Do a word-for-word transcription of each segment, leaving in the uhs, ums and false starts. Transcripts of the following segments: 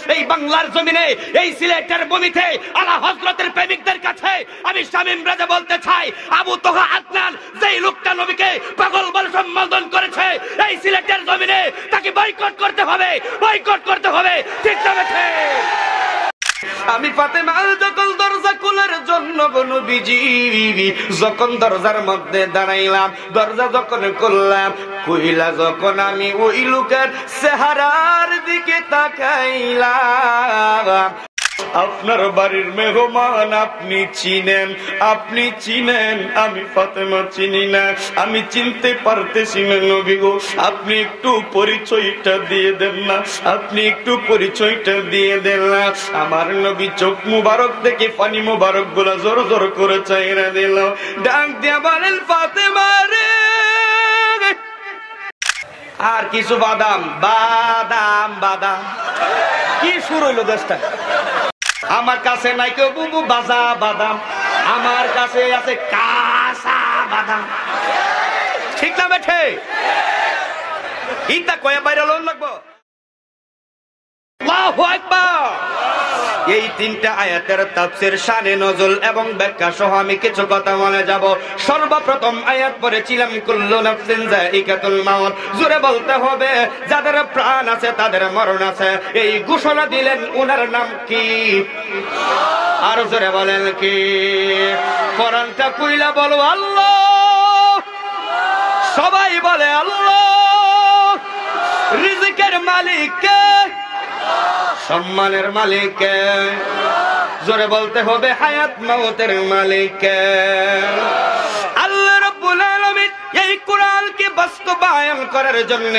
এই বাংলার জমিনে, এই সিলেটের ভূমিতে আলা হজরতের প্রেমিকদের কাছে আমি শামীম রেজা বলতে চাই, আবু তোহা আদনান যেই লোকটা নবীকে পাগল বলে সম্বোধন করেছে, এই সিলেটের জমিনে তাকে বয়কট করতে হবে, বয়কট করতে হবে। ঠিক না বেঠিক? আমি ফাতেমা যখন দরজা খোলার জন্য গো নবীজি, যখন দরজার মধ্যে দাঁড়াইলাম, দরজা যখন খুললাম, খুইলা যখন আমি ওই লোকের চেহারার দিকে তাকাইলাম, আপনার বাড়ির মেহমান আপনি চিনেন, আপনি চিনেন, আমি ফাতেমা চিনি না, আমি চিনতে পারতেছি না নবী গো, আপনি একটু পরিচয়টা দিয়ে দেন না, আপনি একটু পরিচয়টা দিয়ে দেন না। আমার নবী চোখ মুবারক থেকে পানি মুবারক গুলা জোর জোর করে চাইরা দিল, ডাক দিয়া বলেন, "ফাতেমা রে।" আর কিছু বাদাম, বাদাম, বাদাম। কি শুরু হইলো দেশটা? আমার কাছে নাই কেউ বুবু বাজা বাদাম, আমার কাছে আছে কাঁচা বাদাম। ঠিক না বেঠিক? ইতা কয়া বাইরে লন লাগবো। আল্লাহু আকবার। এই তিনটা আয়াতের তাফসীর, শানে নজুল এবং ব্যাখ্যা সহ আমি কিছু কথা বলে যাব। সর্বপ্রথম আয়াত পড়েছিলাম, "কুল্লু নাফসিন যায়িকাতুল মাউত।" জোরে বলতে হবে, যাদের প্রাণ আছে তাদের মরণ আছে। এই ঘোষণা দিলেন, ওনার নাম কি? আরো জোরে বলেন কি? কোরআনটা খুইলা বলো, আল্লাহ। সবাই বলে, আল্লাহ। রিজিকের মালিক কে? সম্মানের মালিক কে? জোরে বলতে হবে, হায়াত মউতের মালিক কে? আল্লাহ রাব্বুল আলামিন এই কোরআনকে বাস্তবায়ন করার জন্য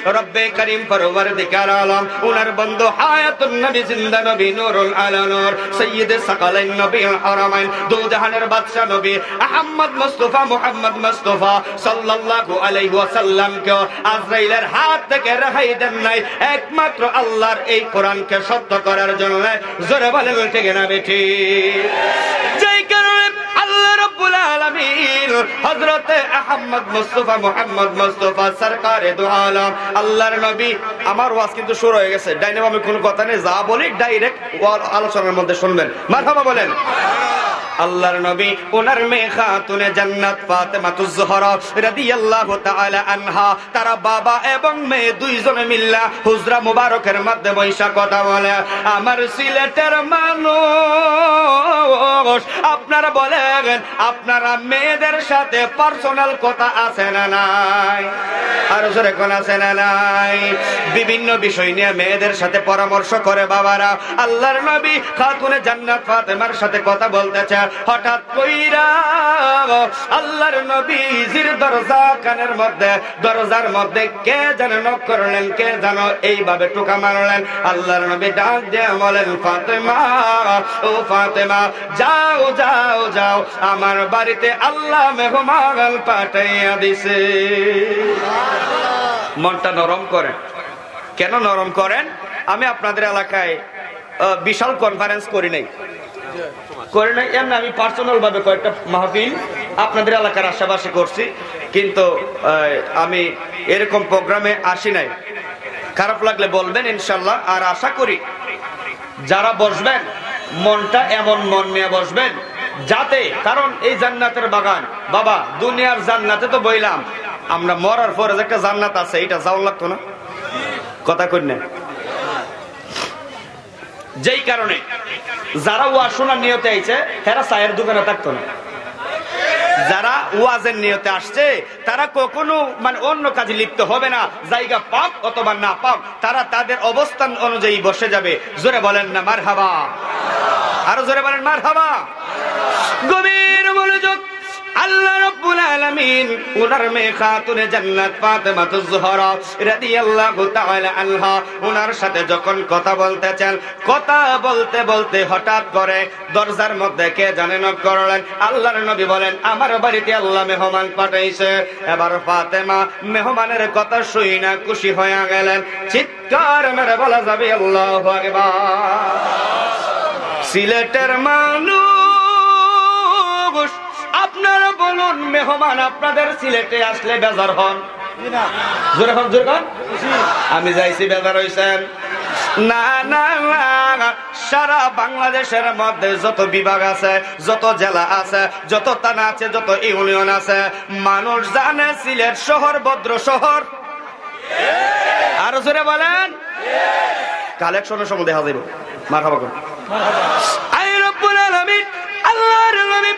রব্বে করিম পরওয়ারদিগার আলম উনার বন্ধু হায়াতুন নবী, জিন্দা নবী, নূরুন আলা নূর, সাইয়্যিদে সাকালাইন, নবীউল হারামাইন, দু জাহানের বাদশা নবী আহমদ মুস্তফা, মুহাম্মদ মুস্তফা সাল্লাল্লাহু আলাইহি ওয়াসাল্লামকে আজরাইলের হাত থেকে রেহাই দেন নাই, একমাত্র আল্লাহর এই কোরআনকে সত্য করার জন্য। জোরে বলেন, ঠিক না বেঠিক? যেই কারণে আল্লাহ রাব্বুল আলামিন হযরতে আহমদ মুস্তফা, মুহাম্মদ মুস্তফা সরকারে দু আলম, আল্লাহর নবী। আমার ওয়াজ কিন্তু শুরু হয়ে গেছে, ডাইনে বামে কোনো কথা নেই, যা বলি ডাইরেক্ট আলোচনার মধ্যে শুনবেন। মারহাবা বলেন। আল্লাহর নবী, ওনার মেয়ে খাতুনে জান্নাত ফাতেমাতুজ জোহরা রাদিয়াল্লাহু তাআলা আনহা, তারা বাবা এবং মেয়ে দুইজনে মিল্লা হুজরা মুবারকের মধ্যে বইসা কথা বলে। আমার সিলেটের মানুষ, আপনারা বলেন, আপনারা মেয়েদের সাথে পার্সোনাল কথা আছে না নাই? আরো জোরে কোন আছে না নাই? বিভিন্ন বিষয় নিয়ে মেয়েদের সাথে পরামর্শ করে বাবারা। আল্লাহর নবী খাতুনে জান্নাত ফাতেমার সাথে কথা বলতেছে, হঠাৎ কইরা আল্লাহর নবীজির দরজা কানের মধ্যে, দরজার মধ্যে কে যেন নক করলেন, কে যেন এইভাবে টোকা মারলেন। আল্লাহর নবী ডাক দিয়ে বলেন, "ফাতেমা, ও ফাতেমা, যাও, যাও, যাও, আমার বাড়িতে আল্লাহ মেহমান পাঠাইয়া দিছে।" মনটা নরম করেন। কেন নরম করেন? আমি আপনাদের এলাকায়, আহ, বিশাল কনফারেন্স করি নাই, করি নাই। এমনি আমি পার্সোনাল ভাবে কয়েকটা মাহফিল আপনাদের এলাকার আশেপাশে করছি, কিন্তু, আহ, আমি এরকম প্রোগ্রামে আসি নাই। খারাপ লাগলে বলবেন ইনশাল্লাহ। আর আশা করি যারা বসবেন, মনটা এমন মন নিয়ে বসবেন যাতে, কারণ এই জান্নাতের বাগান, বাবা, দুনিয়ার জান্নাতে তো বইলাম, আমরা মরার পরে যে একটা জান্নাত আছে, এটা যাওয়া লাগতো না? কথা কই না? যেই কারণে যারা ওয়াজ শোনার নিয়তে আইছে, হেরা চায়ের দোকানে থাকতো না। যারা ওয়াজের নিয়তে আসছে, তারা কখনো, মানে, অন্য কাজে লিপ্ত হবে না। জায়গা পাক অথবা না পাক, তারা তাদের অবস্থান অনুযায়ী বসে যাবে। জোরে বলেন না মারহাবা, আরো জোরে বলেন মারহাবা। গভীর মনোযোগ। আল্লাহ রাব্বুল আলামিন ওনার মেয়ে খাতুনে জান্নাত ফাতেমাতুজ জোহরা রাদিয়াল্লাহু তাআলা আনহা ওনার সাথে যখন কথা বলতেছেন, কথা বলতে বলতে হঠাৎ করে দরজার মধ্যে কে জানে নক করলেন। আল্লাহর নবী বলেন, "আমার বাড়িতে আল্লাহ মেহমান পাঠাইছে।" এবার ফাতেমা মেহমানের কথা শুই না খুশি হয়ে গেলেন। চিৎকার মেরে বলা যাবে, "আল্লাহু আকবার।" সিলেটের মানুষ, আপনারা বলুন, মেহমান আপনাদের সিলেটে আসলে বেজার হন? জোরে হন, জোরে হন। আমি যাইছি, বেজার হইছেন? না, না, না, সারা বাংলাদেশের মধ্যে যত বিভাগ আছে, যত জেলা আছে, যত থানা আছে, যত ইউনিয়ন আছে, মানুষ জানে সিলেট শহর ভদ্র শহর। আরো জোরে বলেন, কালেকশনের সময় দেখা যাইব। মারহাবা করুন। আই রব্বুল আলামিন, আল্লাহর নবী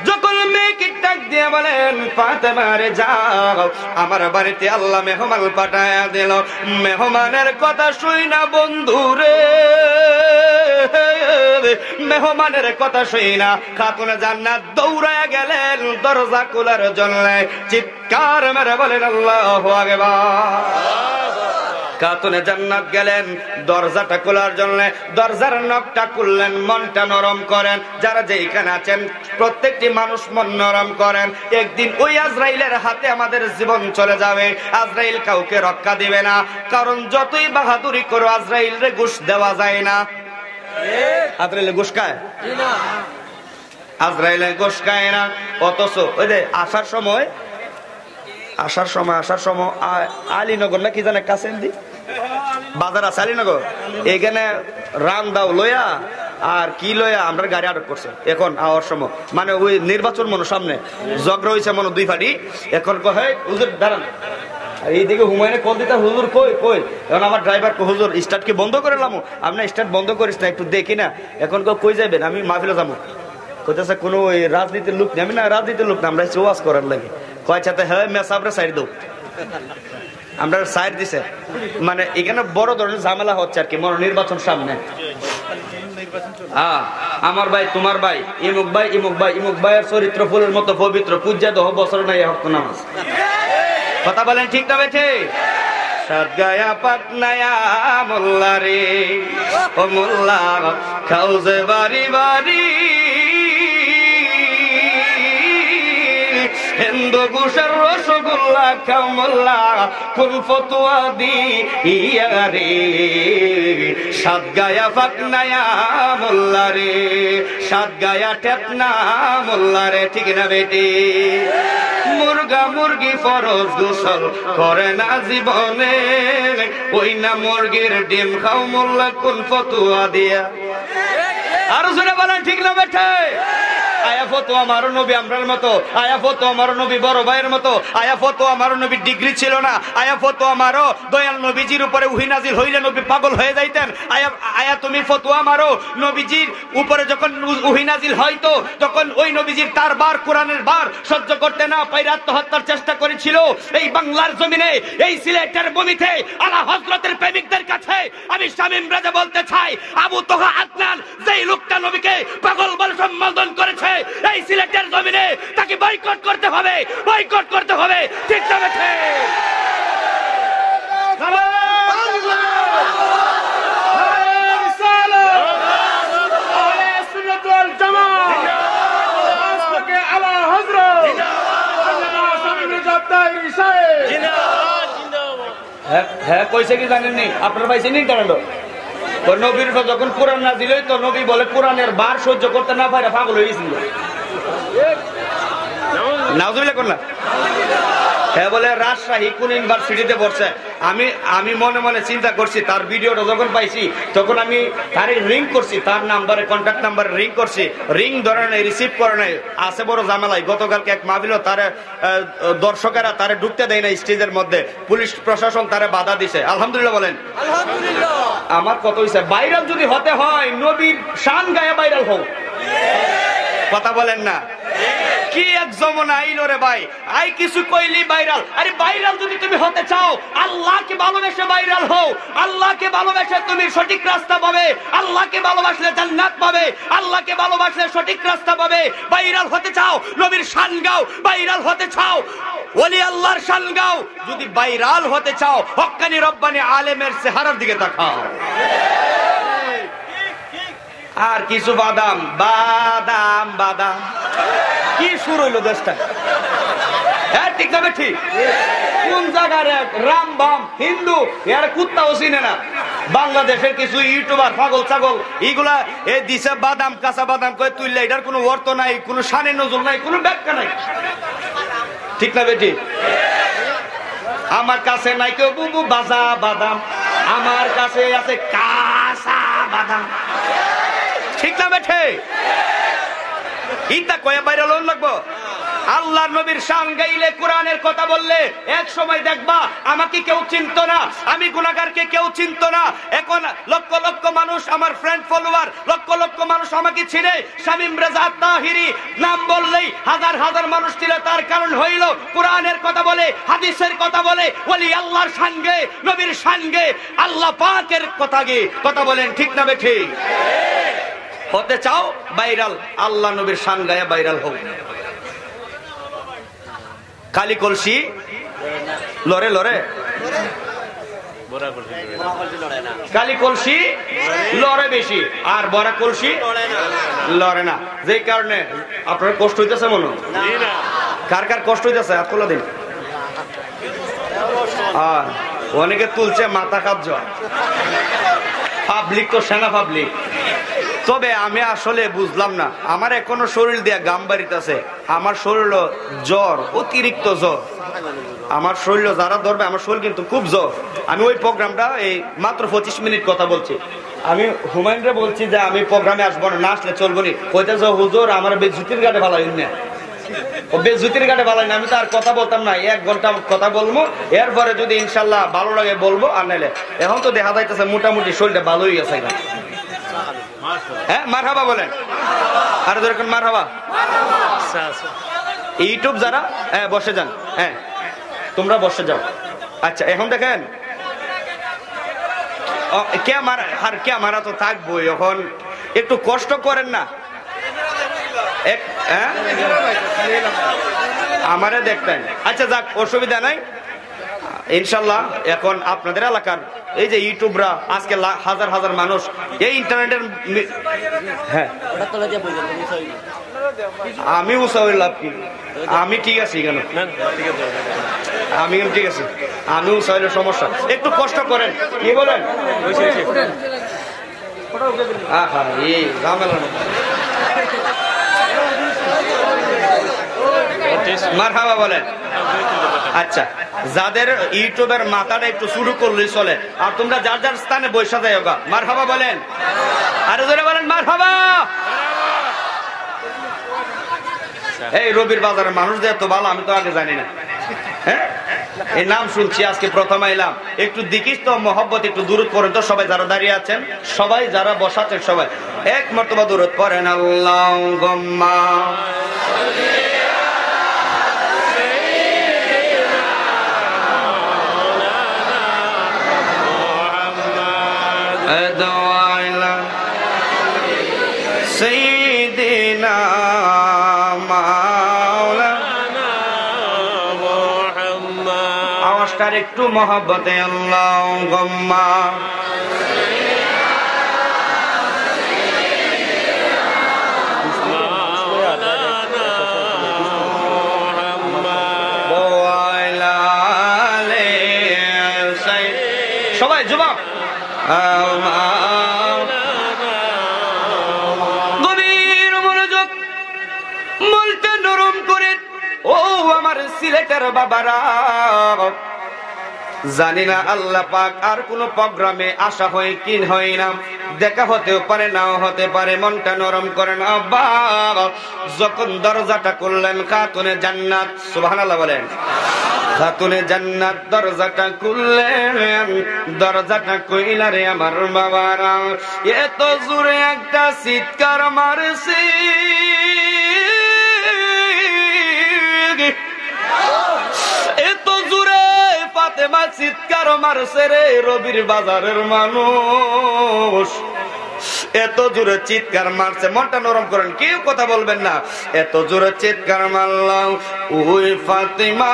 যখন মেয়েকে ডাক দিয়া বলেন, "ফাতেমা রে, যাও, আমার বাড়িতে আল্লাহ মেহমান পাঠায়া দিল।" মেহমানের কথা শুই না বন্ধু রে, মেহমানের কথা শুই না। খাতুনে জান্নাত দৌড়ায়া গেলেন দরজা খোলার জন্য। চিৎকার মেরে বলেন, "আল্লাহু আকবার।" খাতুনে জান্নাত গেলেন দরজাটা খোলার জন্য, দরজার নকটা খুললেন, মনটা নরম করেন। যারা যেইখানে আছেন, প্রত্যেকটি মানুষ মন নরম করেন। একদিন ওই আজরাইলের হাতে আমাদের জীবন চলে যাবে। আজরাইল কাউকে রক্ষা দিবে না, কারণ যতই বাহাদুরি করো, আজরাইলরে ঘুষ দেওয়া যায় না। আজরাইলে ঘুষ খায়? আজরাইলে ঘুষ খায় না। অথচ ওই যে আসার সময়, আসার সময়, আসার সময় আ-, আলীনগর না কি জানে কাছেন্দি বাজার আছে আলীনগর, এখানে রান্দাও লইয়া আর কি লইয়া আমরা গাড়ি আটক করছে। এখন আওয়ার সময় মানে ওই নির্বাচন মনে সামনে, ঝগড়া হইছে মনে দুই পার্টি। এখন কয়, "হে হুজুর দাঁড়ান।" আর এইদিকে হুমায়ুনে কল দিতা, "হুজুর কই, কই?" এখন আমার ড্রাইভার কয়, "হুজুর স্টার্ট কি বন্ধ করে লামো?" "আমি না, স্টার্ট বন্ধ করিস না, একটু দেখি না।" এখন কয়, "কই যাইবেন?" "আমি মাহফিলে যাবো।" কইতেছে, "কোনো ওই রাজনীতির লোক নেই।" আমি, "না, রাজনীতির লোক না, আমরা এসে ওয়াজ করার লাগে।" কয়, "আচ্ছা, তে হ্যাঁ, মেসাবরে সাইড দাও।" আমরা সাইড দিছে। মানে, এখানে বড় ধরনের ঝামেলা হচ্ছে আর কি, মনে নির্বাচন সামনে। হ্যাঁ, আমার ভাই, তোমার ভাই, ইমুক ভাই, ইমুক ভাই, ইমুক ভাইয়ের চরিত্র ফুলের মতো পবিত্র, পূজা দহ বছর নাই হক নামাজ। কথা বলেন, ঠিক না বেঠে? সাত গায়া পাক নায়া মোল্লা রে, ও মোল্লা, খাও যে বাড়ি বাড়ি, হিন্দু ঘোষের রসগোল্লা খাও মোল্লা, কোন ফতুয়া দিয়া রে? সাত গায়া পাক নায়া মোল্লা রে, সাত গায়া ঠেতনা মোল্লা রে, ঠিক না বেটি? মুরগা মুরগি ফরজ গোসল করে না জীবনে, ওই না মুরগির ডিম খাও মোল্লা, কোন ফতুয়া দিয়া? আরো জোরে বলেন, ঠিক না বেঠে? আয়া ফতুয়া মারো নবী আমরার মতো, আয়া ফতুয়া মারো নবী বড় ভাইয়ের মতো, আয়া ফতুয়া মারো নবীর ডিগ্রি ছিল না, আয়া ফতুয়া মারো দয়াল নবীজির উপরে উহি নাজিল হইলে নবী পাগল হয়ে যাইতেন। আয়া, আয়া তুমি ফতুয়া মারো নবীজির উপরে যখন উ-, উহি নাজিল হয়তো, তখন ওই নবীজির তার বার, কোরআনের বার সহ্য করতে না পাইরা আত্মহত্যার চেষ্টা করেছিল। এই বাংলার জমিনে, এই সিলেটের ভূমিতে আলা হজরতের প্রেমিকদের কাছে আমি শামীম রেজা বলতে চাই, আবু তোহা আদনান যেই লোকটা নবীকে পাগল বলে সম্বোধন করেছে, এই সিলেটের জমিনে তাকে বয়কট করতে হবে, বয়কট করতে হবে। ঠিক না বেঠে? হ্যাঁ, হ্যাঁ, কইছে কি জানেননি? আপনারা পাইছেন ইন্টারনেটে? তো নবীর উপর যখন কোরআন নাজিল হইতো, নবী বলে কোরআনের ভার সহ্য করতে না পারে পাগল হয়ে গেছিল। নাউজুবিল্লাহ কর না। হ্যাঁ, বলে রাজশাহী কোন ইউনিভার্সিটিতে পড়ছে। আমি, আমি মনে মনে চিন্তা করছি, তার ভিডিওটা যখন পাইছি, তখন আমি তারে রিং করছি, তার নাম্বারে, কন্ট্যাক্ট নাম্বারে রিং করছি। রিং ধরে নাই, রিসিভ করে নাই। আছে বড় ঝামেলায়। গতকালকে এক মাহফিলও তারে, আহ, দর্শকেরা তারে ঢুকতে দেয় না স্টেজের মধ্যে। পুলিশ প্রশাসন তারে বাধা দিছে। আলহামদুলিল্লাহ বলেন। আলহামদুলিল্লাহ। আমার কথা হইছে, ভাইরাল যদি হতে হয়, নবীর শান গায়া ভাইরাল হও। কথা বলেন না। কি এক জমানা আইলো রে ভাই, আই কিছু কইলি ভাইরাল। আরে ভাইরাল যদি তুমি হতে চাও, আল্লাহকে ভালোবেসে ভাইরাল হও। আল্লাহকে ভালোবেসে তুমি সঠিক রাস্তা পাবে। আল্লাহকে ভালোবাসলে জান্নাত পাবে। আল্লাহকে ভালোবাসলে সঠিক রাস্তা পাবে। ভাইরাল হতে চাও, নবীর শান গাও। ভাইরাল হতে চাও, ওলি আল্লাহর শান গাও। যদি ভাইরাল হতে চাও, হক্কানি রব্বানি আলেমের চেহারার দিকে তাকাও। আর কিছু বাদাম, বাদাম, বাদাম। কি শুরু হইলো দেশটা? হ্যাঁ, ঠিক না বেঠিক? কোন জায়গার এক রাম বাম হিন্দু, এরা কুত্তাও চিনে না। বাংলাদেশের কিছু ইউটিউবার পাগল ছাগল, এইগুলা এই দিছে বাদাম, কাঁচা বাদাম কই তুললে, এটার কোনো অর্থ নাই, কোনো শানে নজুল নাই, কোনো ব্যাখ্যা নাই। ঠিক না বেঠিক? আমার কাছে নাই কেউ বুবু বাজা বাদাম, আমার কাছে আছে কা ঠিক না বেঠিক? ইতা কইয়া ভাইরাল অন লাগবো। আল্লাহর নবীর শান গাইলে, কোরআনের কথা বললে, এক সময় দেখবা আমাকে কেউ চিনতো না, আমি গুনাহগারকে কেউ চিনতো না। এখন লক্ষ লক্ষ মানুষ আমার ফ্রেন্ড ফলোয়ার, লক্ষ লক্ষ মানুষ আমাকে চিনে। শামীম রেজা তাহিরি নাম বললেই হাজার হাজার মানুষ চিনে। তার কারণ হইল, কোরআনের কথা বলে, হাদিসের কথা বলে, ওলি আল্লাহর শান গায়, নবীর শান গায়, আল্লাহ পাকের কথা গায়। কথা বলেন, ঠিক না বেঠিক? হতে চাও ভাইরাল, আল্লাহ নবীর শান গায়া ভাইরাল হও। কালি কলসি লড়ে, লড়ে। কালি কলসি লড়ে বেশি, আর ভরা কলসি লড়ে না। যেই কারণে আপনার কষ্ট হইতেছে মনে হয়। কার কার কষ্ট হইতেছে, হাত খোলা দিন। আর অনেকে তুলছে মাথা খাপ জোয়ার। পাবলিক তো সেনা পাবলিক। তবে আমি আসলে বুঝলাম না, আমার এখনো শরীর দিয়া গাম বাড়িতেছে। আমার শরীরও জ্বর, অতিরিক্ত জ্বর। আমার শরীরও যারা ধরবে, আমার শরীর কিন্তু খুব জ্বর। আমি ওই প্রোগ্রামটা এই মাত্র পঁচিশ মিনিট কথা বলছি। আমি হুমায়ুনরে বলছি যে আমি প্রোগ্রামে আসবো না, না আসলে চলবো নি। কইতেছে, "হুজুর, আমার বেজ্জতির ঘাটে ফালাইন না।" ও বেজ্জতির ঘাটে ফালাইন না, আমি তো আর কথা বলতাম না, এক ঘন্টা কথা বলবো, এরপরে যদি ইনশাল্লাহ ভালো লাগে বলবো, আর নাইলে এখন তো দেখা যাইতেছে মোটামুটি শরীরটা ভালোই আছে। হ্যাঁ, মারহাবা বলেন। আরো জোরে কোন মারহাবা? আচ্ছা, আচ্ছা। YouTube যারা, হ্যাঁ, বসে যান। হ্যাঁ, তোমরা বসে যাও। আচ্ছা, এখন দেখেন, ও, ক্যামেরা, আর ক্যামেরা তো থাকবোই। এখন একটু কষ্ট করেন না। এক, হ্যাঁ? আমারে দেখবেন। আচ্ছা, যাক, অসুবিধা নাই। ইনশাল্লাহ, এখন আপনাদের এলাকার এই যে ইউটিউবরা, আজকে লা-, হাজার হাজার মানুষ এই ইন্টারনেটের মি-, হ্যাঁ। আমি উষা হইলে লাভ কি? আমি ঠিক আছি কেন? না, না, ঠিক আছে। আমি ঠিক আছি। আমি উষা হইলে সমস্যা। একটু কষ্ট করেন। কি বলেন? আহা, এই ঝামেলা না। মারহাবা বলেন। আচ্ছা, যাদের ইউটিউবের মাথাটা একটু শুরু করলেই চলে, আর তোমরা যার যার স্থানে বসে যাও গা। মারহাবা বলেন, আরো জোরে বলেন মারহাবা। এই রবির বাজারের মানুষ যে এত ভালো, আমি তো আগে জানি না। হ্যাঁ, এই নাম শুনছি, আজকে প্রথম আইলাম। একটু দেখিস তো মহব্বত, একটু দুরুদ পড়েন তো সবাই, যারা দাঁড়িয়ে আছেন সবাই, যারা বসা আছেন সবাই, এক মর্তবা দুরুদ পড়েন। আল্লাহুম্মা সাইয়্যিদিনা মাওলানা মুহাম্মদ। আওয়াজটার একটু মহব্বতে, আল্লাহুম্মা। ওয়া আলা আলি সাইয়্যিদ-, সবাই জবাব। গভীর মনোযোগ, মনটা নরম করে। ও আমার সিলেটের বাবারা, জানি না আল্লাহ পাক আর কোনো প্রোগ্রামে আসা হয় কি হয় না, দেখা হতেও পারে, নাও হতে পারে, মনটা নরম করেন। আব্বা, যখন দরজাটা খুললেন খাতুনে জান্নাত, সুবহানাল্লাহ বলেন, খাতুনে জান্নাত দরজাটা খুললেন, দরজাটা খুইলা রে আমার বাবারা, এত জোরে একটা চিৎকার মারছে, এত জোরে ফাতেমা চিৎকার মারছে রে, রবির বাজারের মানুষ। এত জোরে চিৎকার মারছে, মনটা নরম করেন, কেউ কথা বলবেন না। এত জোরে চিৎকার মারলাম, ওই ফাতেমা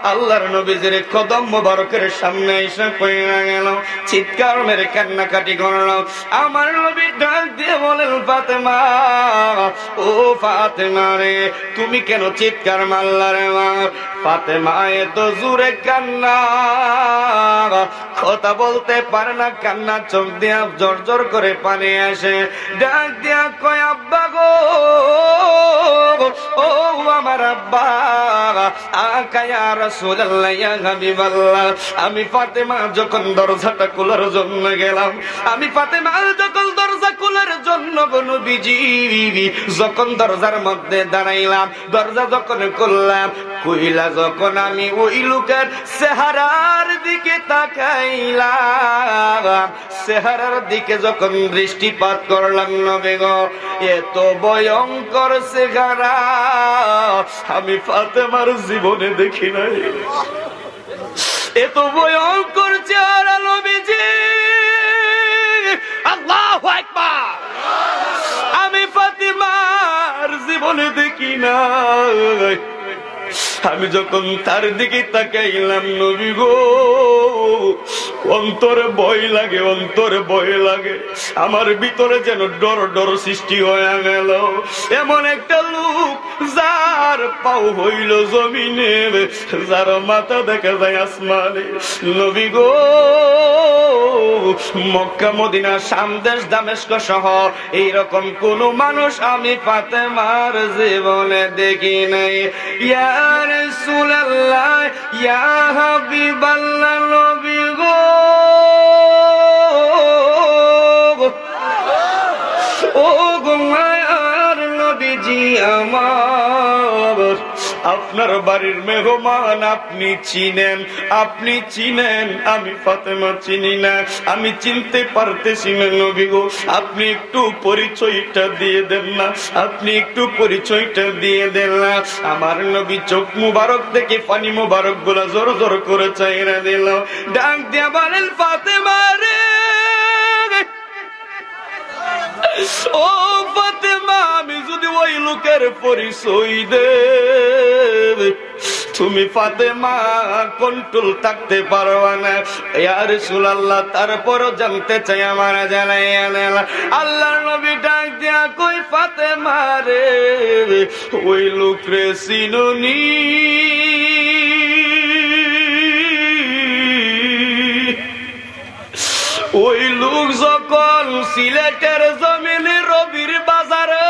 আল্লাহর নবীজির কদম মোবারকের সামনে এসে পড়ে গেল, চিৎকার মেরে কান্নাকাটি করল। আমার নবী ডাক দিয়ে বলেন, "ফাতেমা, ও ফাতেমা রে, তুমি কেন চিৎকার মারলা রে মা?" ফাতেমা এত জোরে কান্না, কথা বলতে পারে না, কান্না চোখ দিয়া জোর জোর করে পানি আসে, ডাক দিয়া কয়, "আব্বা গো, ও আমার আব্বা, আকা ইয়া রাসূলুল্লাহ, ইয়া হাবিবাল্লাহ, আমি ফাতেমা যখন দরজাটা খোলার জন্য গেলাম, আমি ফাতেমা যখন দরজা খোলার জন্য গো নবীজি, যখন দরজার মধ্যে দাঁড়াইলাম, দরজা যখন খুললাম, খুইলা যখন আমি ওই লোকের চেহারার দিকে তাকাইলাম, চেহারার দিকে যখন দৃষ্টিপাত করলাম নবী গো, এত ভয়ঙ্কর চেহারা আমি ফাতেমার জীবনে দেখি নাই, এত ভয়ঙ্কর চেহারা নবীজি।" আল্লাহু আকবার। আমি ফাতেমার জীবনে দেখি নাই। আমি যখন তার দিকে তাকাইলাম নবী গো, অন্তরে ভয় লাগে, অন্তরে ভয় লাগে। আমার ভিতরে যেন ডর ডর সৃষ্টি হইয়া গেল। এমন একটা লোক যার পাও হইল জমিনে, যার মাথা দেখা যায় আসমানে। নবী গো, মক্কা, মদিনা, শাম দেশ, দামেস্ক সহ এইরকম কোন মানুষ আমি ফাতেমার জীবনে দেখি নাই। ইয়া রাসূলুল্লাহ, ইয়া হাবিবাল্লাহ, নবী গো, ও গো মায়ার নবীজি আমার, আপনার বাড়ির মেহমান, আপনি চিনেন, আপনি চিনেন, আমি ফাতেমা চিনি না, আমি চিনতে পারতেছি না নবী গো, আপনি একটু পরিচয়টা দিয়ে দেন না, আপনি একটু পরিচয়টা দিয়ে দেন না। আমার নবী চোখ মুবারক থেকে পানি মুবারক গুলা জোর জোর করে চাইরা দিল, ডাক দিয়া বলেন, "ফাতেমা রে, ও ফাতেমা, আমি যদি ওই লোকের পরিচয় দেই, তুমি ফাতেমা কন্ট্রোল থাকতে পারবা না।" ইয়া রাসূলুল্লাহ, তারপরও জানতে চাই, আমার জানাইয়া দেন। আল্লাহর নবী ডাক দিয়া কই, "ফাতেমা রে, ওই লোক রে চিননি?" ওই লোক যখন সিলেটের জমিনে রবির বাজারে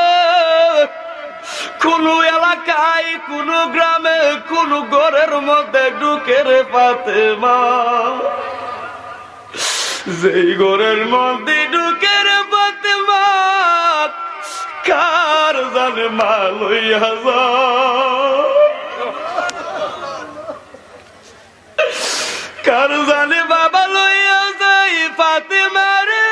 কোনো এলাকায়, কোনো গ্রামে, কোনো ঘরের মধ্যে ঢুকে রে ফাতেমা, যেই ঘরের মধ্যে ঢুকে রে ফাতেমা, কার জানে মা লইয়া যায়। কার জানে বাবা লইয়া যায় ফাতেমারে,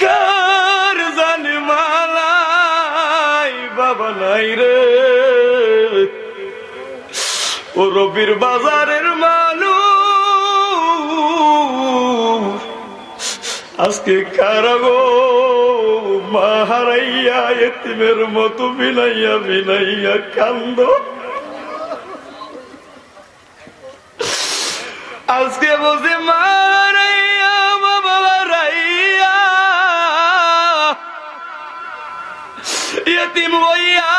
কার জানে মা নাই বাবা নাই রে। ও রবির বাজারের মানুষ, আজকে কারা গো মা হারাইয়া এতিমের মতো বিলাইয়া বিলাইয়া কান্দো? আজকে বুঝি মা হারাইয়া, বাবা হারাইয়া, এতিম হইয়া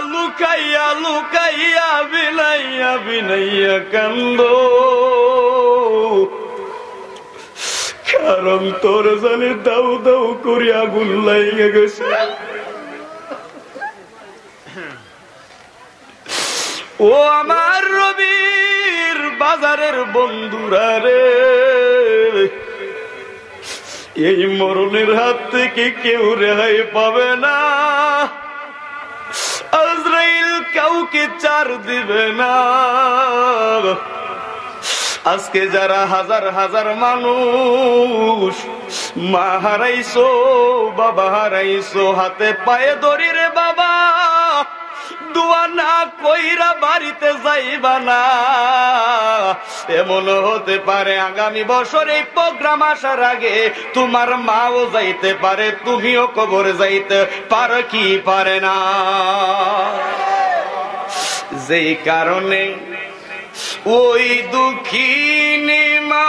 লুকাইয়া লুকাইয়া বিলাইয়া বিলাইয়া কান্দো। কারণ তোর জানে দাউ দাউ করি আগুন লাগিয়া গেছে। ও আমার রবির বাজারের বন্ধুরা রে, এই মরণের হাত থেকে কেউ রেহাই পাবে না। আজরাইল কাউকে ছাড় দিবে না। আজকে যারা হাজার হাজার মানুষ মা হারাইছো, বাবা হারাইছো, হাতে পায়ে ধরি রে বাবা, দোয়া না কইরা বাড়িতে যাইবা না। এমনও হতে পারে আগামী বছর এই প্রোগ্রাম আসার আগে তোমার মাও যাইতে পারে, তুমিও কবর যাইতে পারো কি পারে না। যেই কারণে ওই দুঃখিনী মা,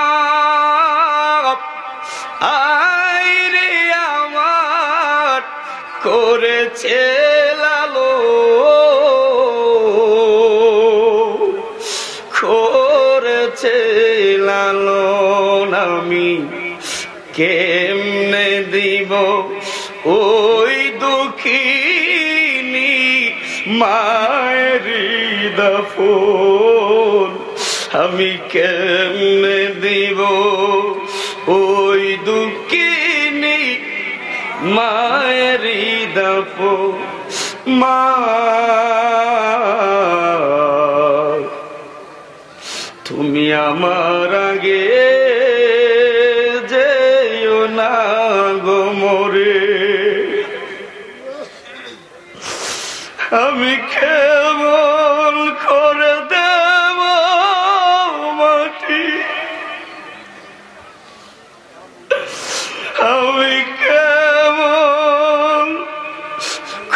আয় রে আমার, করেছে লালন, করেছে লালন। আমি কেমনে দিব ওই দুঃখিনী মায়ের দাফন? আমি কেমনে দিব ওই দুঃখিনী মায়ের দাফন? মা, তুমি আমার আগে যেও না গো মরে। আমি কেমন করে দেব মাটি, আমি কেমন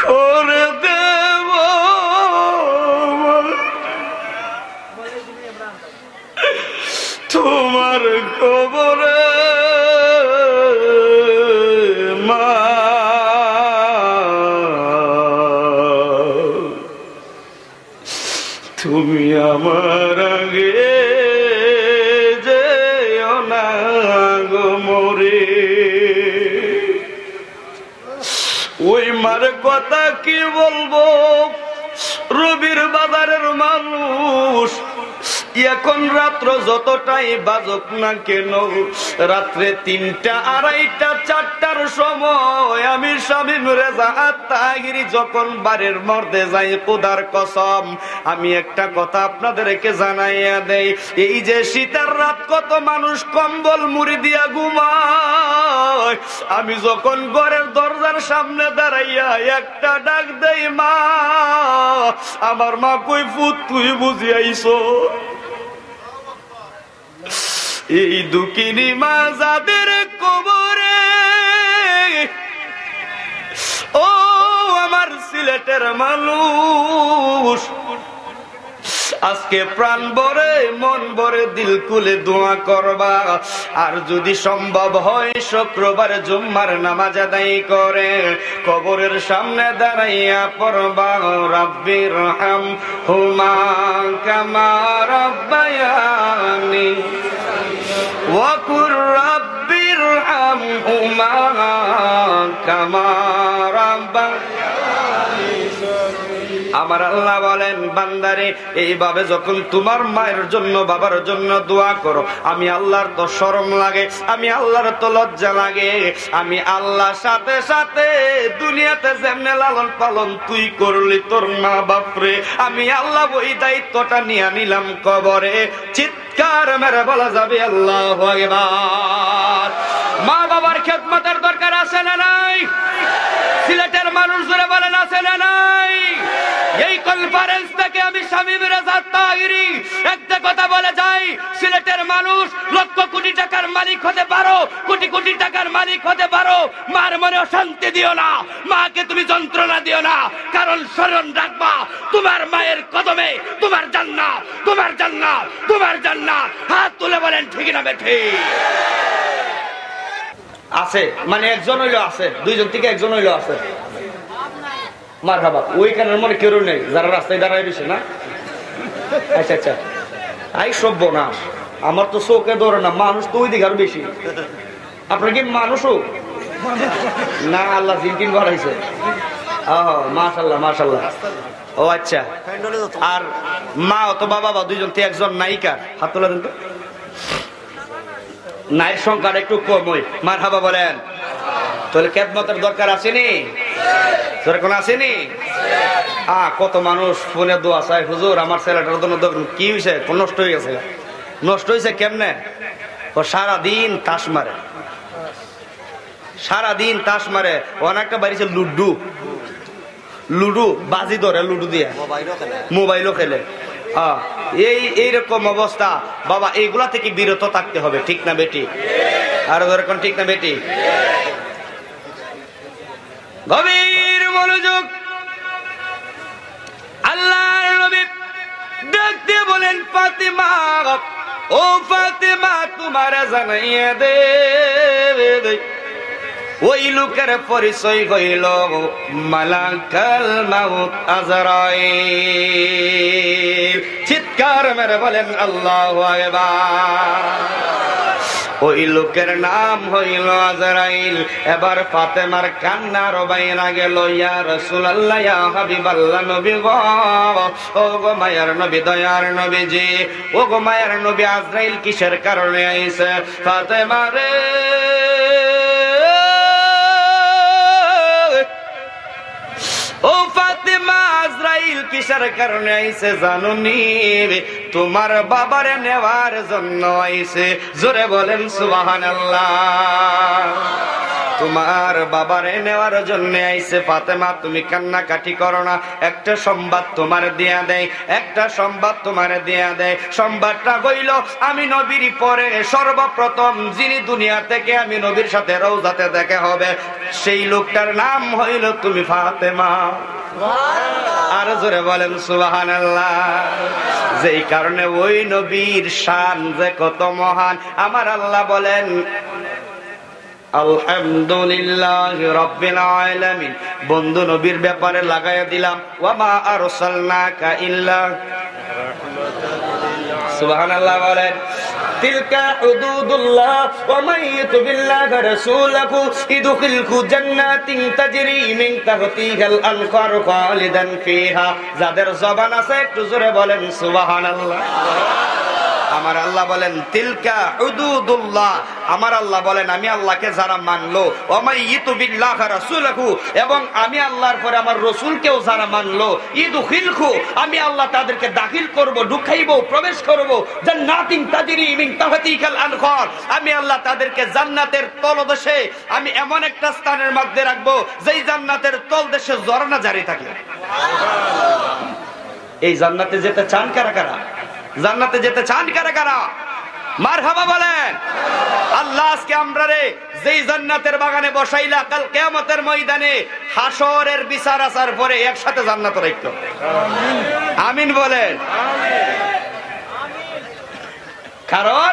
করে দেব মাটি। তোমার কবরে, মা, তুমি আমার আগে যেও না গো মরে। ওই মার কথা কি বলবো, রবির বাজারের মানুষ। এখন রাত্র যতটাই বাজুক না কেন, রাত্রে তিনটা, আড়াইটা, চারটার সময় আমি শামীম রেজা আত্মাগিরি যখন বাড়ির মর্দে যাই, খোদার কসম, আমি একটা কথা আপনাদেরকে জানাইয়া দেই, এই যে শীতের রাত, কত মানুষ কম্বল মুড়ি দিয়া ঘুমায়। আমি যখন ঘরের দরজার সামনে দাঁড়াইয়া একটা ডাক দেই, "মা", আমার মা কই, "পুত, তুই বুঝি আইছো?" এই দুঃখিনী মা যাদের কবরে, ও আমার সিলেটের মানুষ, আজকে প্রাণ ভরে, মন ভরে, দিল খুলে দোয়া করবা। আর যদি সম্ভব হয়, শুক্রবার জুম্মার নামাজ আদায় করে কবরের সামনে দাঁড়াইয়া পড়বা, "রাব্বির হাম হুমা কামা রাব্বায়ানি, ওয়াকুর রাব্বির হাম হুমা কামা রাব্বায়ানি।" আমার আল্লাহ বলেন, "বান্দারে, এইভাবে যখন তোমার মায়ের জন্য, বাবার জন্য দোয়া করো, আমি আল্লাহর তো শরম লাগে, আমি আল্লাহর তো লজ্জা লাগে, আমি আল্লাহর সাথে সাথে দুনিয়াতে যেমনে লালন পালন তুই করলি তোর মা বাপরে, আমি আল্লাহ ওই দায়িত্বটা নিয়ে নিলাম কবরে।" চিৎকার মেরে বলা যাবে আল্লাহু আকবার। মা বাবার খেদমতের দরকার আছে না নাই? সিলেটের মানুষ জোরে বলেন, আছে না নাই? এই কনফারেন্স থেকে আমি শামীম রেজা তাহিরি একটা কথা বলে যাই, সিলেটের মানুষ লক্ষ কোটি টাকার মালিক হতে পারো, কোটি কোটি টাকার মালিক হতে পারো, মার মনে অশান্তি দিও না, মাকে তুমি যন্ত্রণা দিও না, কারণ স্মরণ রাখবা, তোমার মায়ের কদমে তোমার জান্নাত, তোমার জান্নাত, তোমার জান্নাত। হাত তুলে বলেন, ঠিক না বেঠিক? আছে, মানে একজন হইলো আছে, দুইজন থেকে একজন হইলো আছে। মারহাবা। ওইখানের মনে কেউ নেই, যারা রাস্তায় দাঁড়ায় বেশি না? আচ্ছা, আচ্ছা। আই সর্বনাশ, আমার তো চোখে ধরে না, মানুষ তো ওই দিকে আরো বেশি। আপনার কি মানুষও না, আল্লাহ জিন টিন বাড়াইছে? ও, মাশাল্লাহ, মাশাল্লাহ। ও আচ্ছা, আর মা অথবা বাবা দুইজন থেকে একজন নায়িকা হাত তুলে দেন তো। নাইর সংখ্যাটা একটু কম, ওই মারহাবা বলেন। তাহলে খেদমতের দরকার আছেনি? দরকার আছেনি? আ, কত মানুষ ফোনে দোয়া চায়, "হুজুর, আমার ছেলেটার জন্য দোয়া করুন।" কি হইছে? তো নষ্ট হয়ে গেছে। নষ্ট হইছে কেমনে? ও সারাদিন তাস মারে, সারাদিন তাস মারে। অনেকটা বাড়িছে লুডু, লুডু বাজি ধরে, লুডু দিয়া মোবাইলও খেলে। মোবাইলও খেলে। হ্যাঁ, এই, এইরকম অবস্থা। বাবা, এইগুলা থেকে বিরত থাকতে হবে, ঠিক না বেঠিক? আরো ধরে কোন, ঠিক না বেঠিক? গভীর মনোযোগ। আল্লাহর নবী ডাক দিয়ে বলেন, "ফাতেমা, ও ফাতেমা, তোমারে জানাইয়া দে, ওই লোকের পরিচয় হইল মালাকাল মাউত আজরাইল।" চিৎকার মেরে বলেন, "আল্লাহু আকবার।" ওই লোকের নাম হইল আজরাইল। এবার ফাতেমার কান্না আরো বাইরা গেল, "ইয়া রাসূলুল্লাহ, ইয়া হাবিবাল্লাহ, নবী গো, ও গো মায়ার নবী, দয়ার নবীজি, ও গো মায়ার নবী, আজরাইল কিসের কারণে আইছে?" ফাতেমা রে, ও ফাতেমা, আজরাইল কিসের কারণে আইছে জানো নি? তোমার বাবারে নেওয়ার জন্য আইছে। জোরে বলেন সুবহানাল্লাহ। তোমার বাবারে নেওয়ার জন্য আইছে। ফাতেমা, তুমি কান্নাকাটি করো না, একটা সংবাদ তোমার দিয়া দেয়, একটা সংবাদ তোমার দিয়া দেয়। সংবাদটা হইল, আমি নবীর পরে সর্বপ্রথম যিনি দুনিয়া থেকে আমি নবীর সাথে রওজাতে দেখা হবে, সেই লোকটার নাম হইল তুমি ফাতেমা। আরো জোরে বলেন সুবহানাল্লাহ। যেই কারণে ওই নবীর শান যে কত মহান, আমার আল্লাহ বলেন, "আলহামদুলিল্লাহি রাব্বিল আলামিন।" বন্ধু নবীর ব্যাপারে লাগাইয়া দিলাম, "ওয়া মা আরসালনাকা ইল্লা।" সুবহানাল্লাহ বলেন। "তিলকা হুদুদুল্লাহ, ওয়া মান ইউতি'বিল্লাহা ওয়া রাসূলাহু ইউদখিলহু জান্নাতিন তাজরি মিন তাহতিহাল আনহার খালিদান ফিহা।" যাদের জবান আছে, একটু জোরে বলেন সুবহানাল্লাহ। আমার আল্লাহ বলেন, "তিলকা হুদুদুল্লাহ।" আমার আল্লাহ বলেন, আমি আল্লাহকে যারা মানলো, "ওয়া মান ইউতি'বিল্লাহা ওয়া রাসূলাহু", এবং আমি আল্লাহর পরে আমার রসুলকেও যারা মানলো, "ইউদখিলহু", আমি আল্লাহ তাদেরকে দাখিল করব, ঢুকাইব, প্রবেশ করব, "জান্নাতিন তাজরি মিন তাহতিহাল আনহার", আমি আল্লাহ তাদেরকে জান্নাতের তলদেশে আমি এমন একটা স্থানের মধ্যে রাখবো, যেই জান্নাতের তলদেশে ঝর্ণা জারি থাকে। এই জান্নাতে যেতে চান কারা কারা? জান্নাতে যেতে চান কারা কারা? মারহাবা বলেন। আল্লাহ আজকে আমরারে যেই জান্নাতের বাগানে বসাইলা, কাল কিয়ামতের ময়দানে হাশরের বিচার আচার পরে একসাথে জান্নাতে রাখতো। আমিন বলেন। কারণ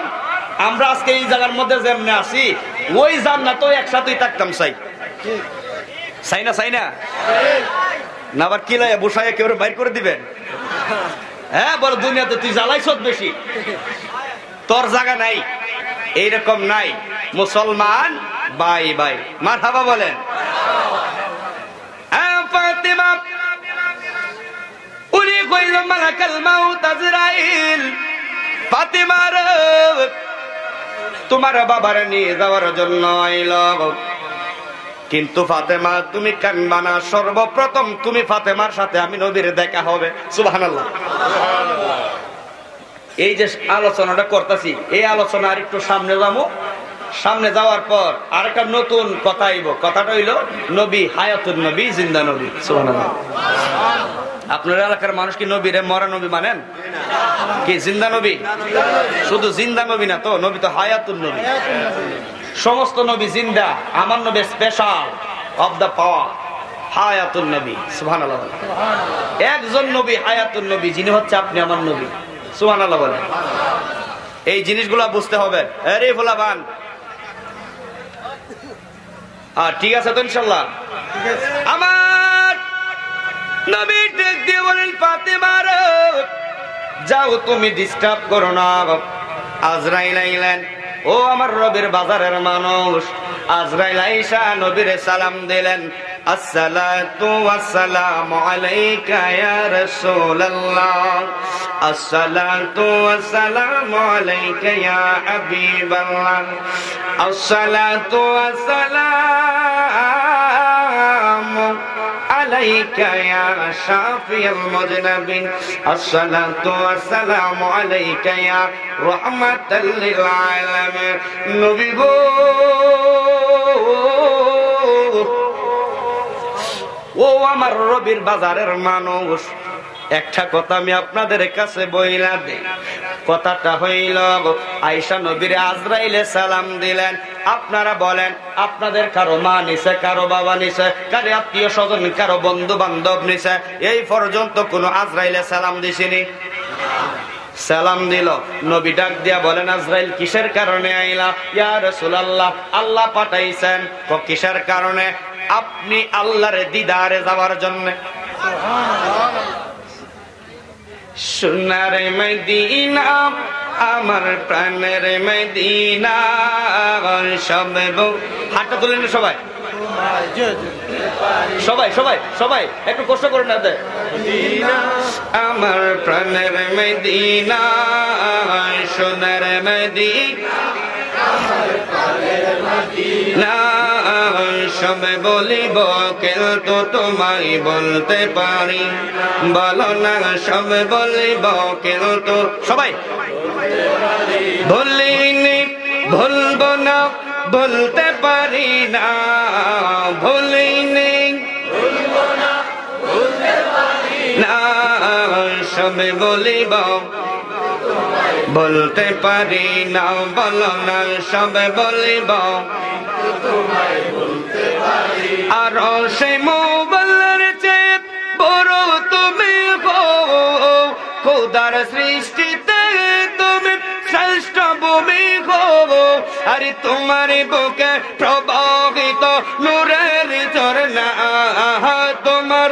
আমরা আজকে এই জায়গার মধ্যে যেমনে আছি, ওই জান্নাতেও একসাথেই থাকতাম চাই। চাই না, চাই না? না আবার কিলাইয়া বসাইয়া কেউ বাইর করে দিবেন? হ্যাঁ, বলে, "দুনিয়াতে তুই জ্বালাইছত বেশি, তোর জায়গা নাই।" এইরকম নাই। মুসলমান ভাই ভাই, মারহাবা বলেন। হ্যাঁ, ফাতেমা, উনি কইল, "মালাকাল মাউত আজরাইল।" ফাতেমা রে, তোমার বাবারে নিয়ে যাওয়ার জন্য আইল। কিন্তু ফাতেমা, তুমি কানবা না, সর্বপ্রথম তুমি ফাতেমার সাথে আমি নবীর দেখা হবে। সুবহানাল্লাহ। এই যে আলোচনাটা করতাছি, এই আলোচনা আর একটু সামনে যাবো। সামনে যাওয়ার পর আরেকটা নতুন কথা আইব। কথাটা হইল নবী হায়াতুন নবী, জিন্দা নবী। সুবহানাল্লাহ। আপনার এলাকার মানুষ কি নবীরে মরা নবী মানেন? কি জিন্দা নবী? শুধু জিন্দা নবী না তো, নবী তো হায়াতুন নবী। সমস্ত নবী জিন্দা, আমার নবী special, of the power, হায়াতুন নবী। সুবহানাল্লাহ বলেন। একজন নবী হায়াতুন নবী, যিনি হচ্ছে আপনি আমার নবী। সুবহানাল্লাহ বলেন। এই জিনিসগুলা বুঝতে হবে। আরে ফুলাবান, আর ঠিক আছে তো ইনশাল্লাহ? আমার নবী ডাক দিয়ে বলেন, "ফাতেমা রে, যাও, তুমি disturb করো না।" আজরাইল আইলেন। ও আমার রবির বাজারের মানুষ, আজরাইল আইসা নবীরে সালাম দিলেন, "আসসালাতু ওয়াসসালামু আলাইকা ইয়া রাসূলুল্লাহ, আসসালাতু ওয়াসসালামু আলাইকা ইয়া হাবিবাল্লাহ, আসসালাতু ওয়াসসালামু আলাইকা ইয়া শাফিয়াল মুজনিবিন, আসসালাতু ওয়াসসালামু আলাইকা ইয়া রাহমাতাল লিল আলামিন।" নবী গো, ও আমার রবির বাজারের মানুষ, একটা কথা আমি আপনাদের কাছে বইলা দেই। কথাটা হইল, আইসা নবীরে আজরাইলে সালাম দিলেন। আপনারা বলেন, আপনাদের কারো মা নিছে, কারো বাবা নিছে, কারো আত্মীয় স্বজন, কারো বন্ধু বান্ধব নিছে, এই পর্যন্ত কোনো আজরাইলে সালাম দিছিনি? সালাম দিল। নবী ডাক দিয়া বলেন, "আজরাইল কিসের কারণে আইলা?" "ইয়া রাসূলুল্লাহ, আল্লাহ পাঠাইছেন।" "তো কিসের কারণে?" "আপনি আল্লাহর দিদারে যাওয়ার জন্য।" সোনার মদিনা আমার প্রাণের মদিনা, সব ব-, হাতটা তুলেন না সবাই, সবাই, সবাই, সবাই একটু কষ্ট করুন না। আমার প্রাণের মদিনা, সোনার মদিনা, না, সব বলিব কিন্তু তোমায় বলতে পারি, বলো না, সব বলিব কিন্তু সবাই ভুলিনি, ভুলব না, ভুলতে পারি না, ভুলিনি, না, সব বলিব, বলতে পারি না, বলো না, সব বলিব। আর সে মোবাইলের চেয়ে বড় তুমি গো, খোদার সৃষ্টিতে তুমি শ্রেষ্ঠ ভূমি গো। আরে তোমার বুকে প্রবাহিত নূরের ঝর্ণা, তোমার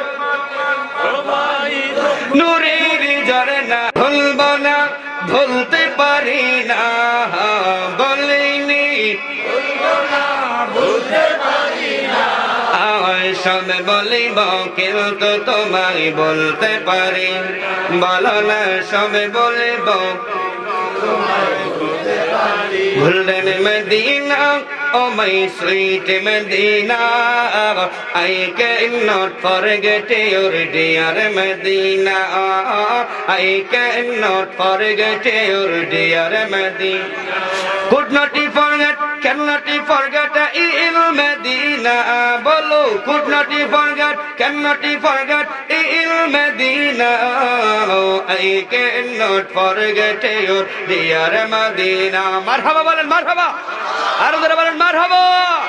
নূরের ঝর্ণা। ভুলব না, ভুলতে পারি না, বলিনি, আর সব বলিব কিন্তু তোমায় বলতে পারি, বলো না, সব বলিব। Golden Medina, oh my sweet Medina, I cannot forget your dear Medina, I cannot forget your dear Medina. Could not you forget, cannot you forget ইল মদিনা, বলো, could not you forget, cannot you forget ইল Madina, I cannot forget your dear Madina. মারহাবা বলেন, মারহাবা। আরো জোরে বলেন, মারহাবা।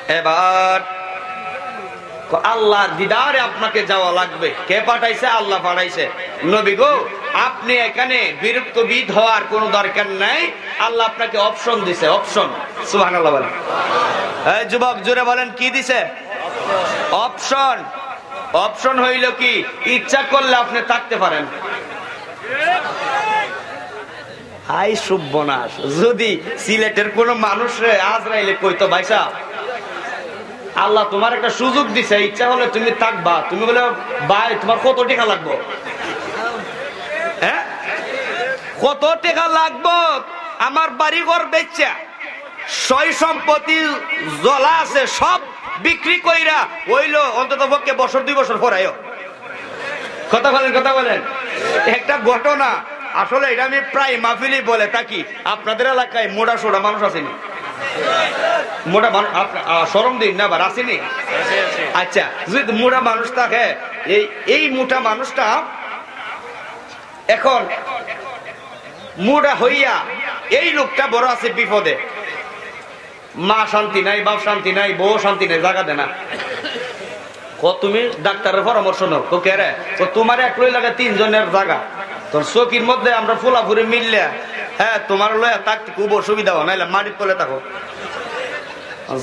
এবার আল্লাহর দিদারে আপনাকে যাওয়া লাগবে। কে পাঠাইছে? আল্লাহ পাঠাইছে। নবী গো, আপনি এখানে বিরক্তবোধ হওয়ার কোনো দরকার নাই। আল্লাহ আপনাকে অপশন দিছে, অপশন। সুবহানাল্লাহ বলেন। এই যুবক, জোরে বলেন, কি দিছে? অপশন। অপশন হইল কি, ইচ্ছা করলে আপনি থাকতে পারেন। হায় সর্বনাশ, যদি সিলেটের কোনো মানুষরে আজরাইলে কইতো, "ভাই সাহেব, আল্লাহ তোমার একটা সুযোগ দিছে, ইচ্ছা হলে তুমি থাকবা", তুমি বলে, "ভাই, তোমার কত টাকা লাগবো?" হ্যাঁ, কত টাকা লাগবো? আমার বাড়ি ঘর বেচা, সয় সম্পত্তি যা আছে সব বিক্রি কইরা অইলো অন্তত পক্ষে বছর দুই বছর পরাইও। কথা বলেন, কথা বলেন। একটা ঘটনা, আসলে এটা আমি প্রায় মাহফিলেই বলে থাকি। আপনাদের এলাকায় মোটা সোটা মানুষ আছেনি? মোটা মানুষ, আপনা-, আহ, শরম দিন না, আবার আছেনি? আচ্ছা, যদি মোটা মানুষ থাকে, এই, এই মোটা মানুষটা এখন মোটা হইয়া এই লোকটা বড় আছে বিপদে। মা শান্তি নাই, বাপ শান্তি নাই, বউ শান্তি নাই, জাগা দেয় না। কও, "তুমি ডাক্তারের পরামর্শ নাও।" কও, "কে রে?" কও, "তোমার এক লই লাগে তিনজনের জাগা। তোর চকির মধ্যে আমরা ফুলাফুরি মিললে, হ্যাঁ, তোমার লইয়া থাকতে খুব অসুবিধা হয়, নাইলে মাটির তলে থাকো।"